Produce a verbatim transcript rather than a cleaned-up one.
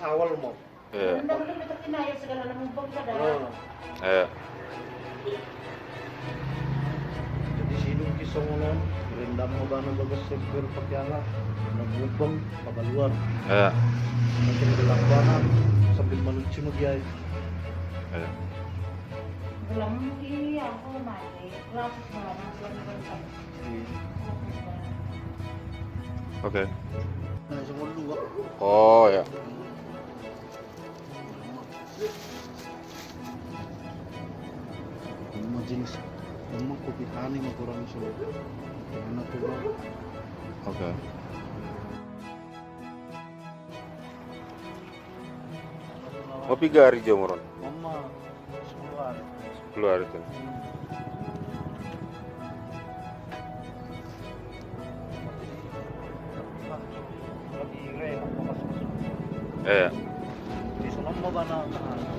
Awal mo. Iya. Nanda belum kita kena ya segala lembang kada. Oh. Iya. Jadi sino kisong non, rendam mo ba no bagas sempir pakai anak, nagubang, pagaluar. Iya. Macam gelap banget, sambil manuci mo giyai. Iya. Belum iya aku mati. Lapis barang belum lengkap. Oke. Nah, semua dua. Oh ya. Semua jenis. Memang kopi tani mah kurang semua. Karena tuh Oke. Kopi gari jomoron. Mama, sepuluh hari. Sepuluh hari tuh. Lagi re, apa masuk? Iya. Di sana mau bana, nah,